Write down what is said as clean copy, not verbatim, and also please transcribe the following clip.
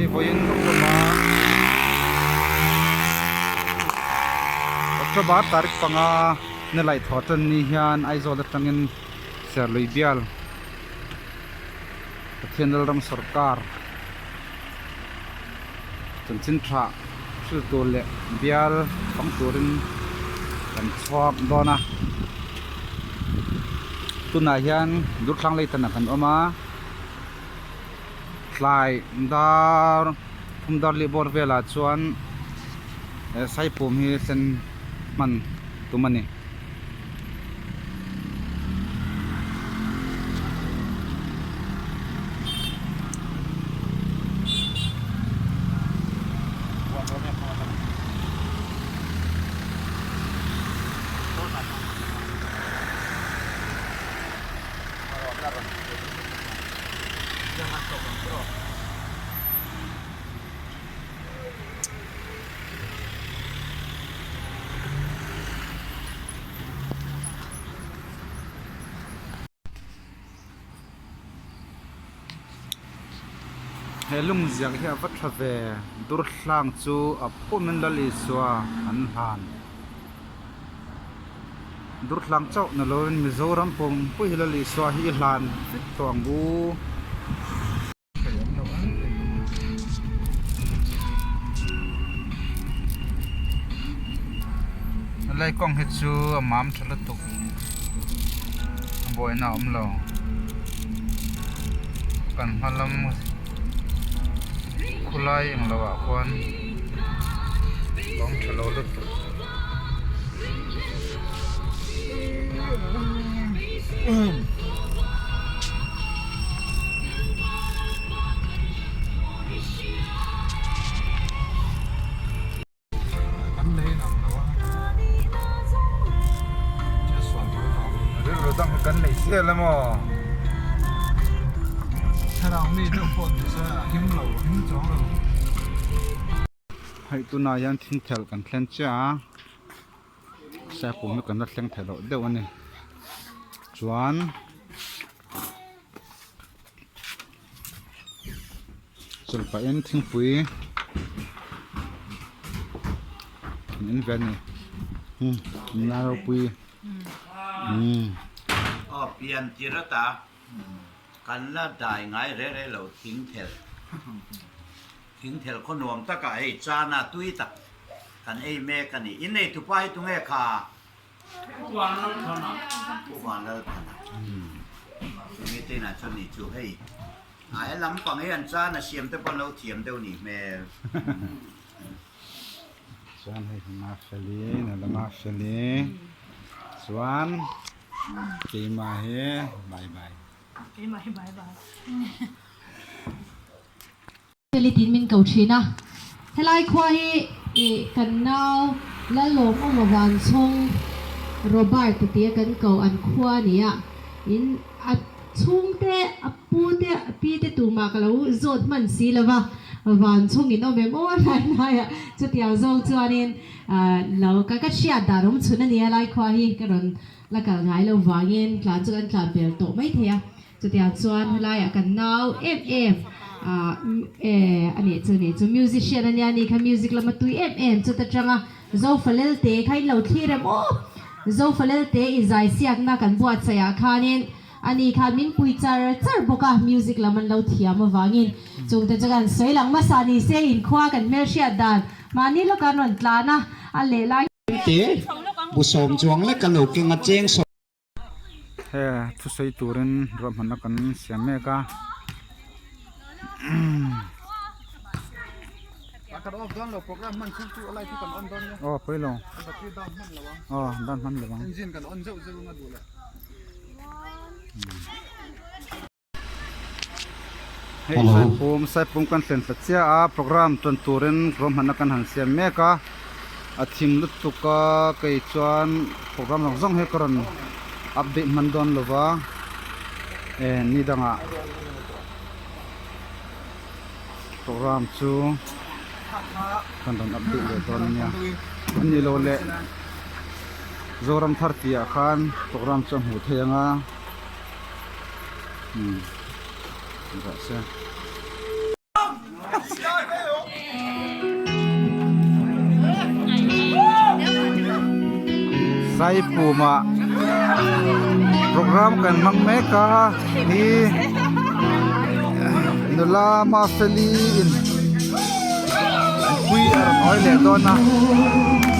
Hei vawiin October October tarik panga na laih thaw tan ni hian Aizawl atangin Serlui bial Pathian Lalram sawrkar chanchin tha hrilh tur leh bial fang turin kan chhuak dawn a tunah hian Durthlang lei tanah kan awm a tlai dar thum dar leh bawr velah chuan saipum hi thlen hman tum a ni. He lung ziak hi a va tha ve dur hlang chu a pawmin Lal Isua an hlan dur hlang chauh ni lovin Mizoram pum pui hi Lal Isua hi i hlan vek tawh ang u. Helai kawng hi chu a mam tha lutuk a buaina a awm lo kan hma lam khulai englo ah khuan a awm tha lo lutuk. Rilru dang hi kan nei chiah la maw? Thlarau mi deuh pawh ni se a him lo, a him chuang lo. Hei tunah hian thing thelh kan thlen chiah a. Saipum hi kan la thleng theih loh deuh a ni chuan chawlh pahin thingpui an in ve a ni nula ropui umm. Aw pian tir ata kan la dai ngai reh reh lo thing thelh thing thelh khaw nuam takah hei chana tui tak Kan ei mek a ni. In nei tupa hi tunge kha? Pu Vanlalthana. Pu Vanlalthana. Chumi te inah chuan ni chu hei a he lampang hi an chan a siam te pawh an lo thiam deuh nih hmel. Chuan hei hi Mafeli, nula Mafeli. Chuan keimah hi bye bye. Keimah hi bye bye. Feli tiin min ko thin a. Helai khua hi ih kan nau Lalawm awm avan chhawng Robert a tia kan ko an khua a ni a. In a chhungte a pu te a pi te tumah ka lo zawt hman si lo va, van chhawng in awm em aw hnai hnai ah chutiang zawng chuanin lo ka ka hriat dan awm chhun a ni a lai khua hi ka rawn la kal ngai lo vangin tlan chu kan tlan ber tawh mai thei a. Chutiang chuan helaiah kan nau em em ah e a nih chu nih chu musician a nia ni kha music lama tui em em chu ta tanga Zofalelte kha in lo thlir em aw Zofalelte i zai siakna kan buatsaih ah khanin a ni khan min pui char char bawk a music lam an lo thiam avangin chungte chu kan sawi lang hmasa ni se inkhua kan hmelhriat dan mahni lawk an rawn tlan a a leh lai Te bu sawm chuang lek ka lo keng a cheng sawm. He thusawi turin ruahmanna kan siam mek a aw pawi lo aw dan hman lo ang Hei Saipum Saipum kan thlen ta chiah a program tawn turin ruahmanna kan han siam mek a a thim lutuk a kei chuan program zawng zawng hi ka rawn update hman dawn lo va eh ni dangah program chu kan rawn update leh dawn ania a ni lo leh Zoram thar tih ah khan program chu a hmuh theih ang a. Saipumah program kan hmang mek a hi nula Mafeli in mipui a rawn awi leh dawn a.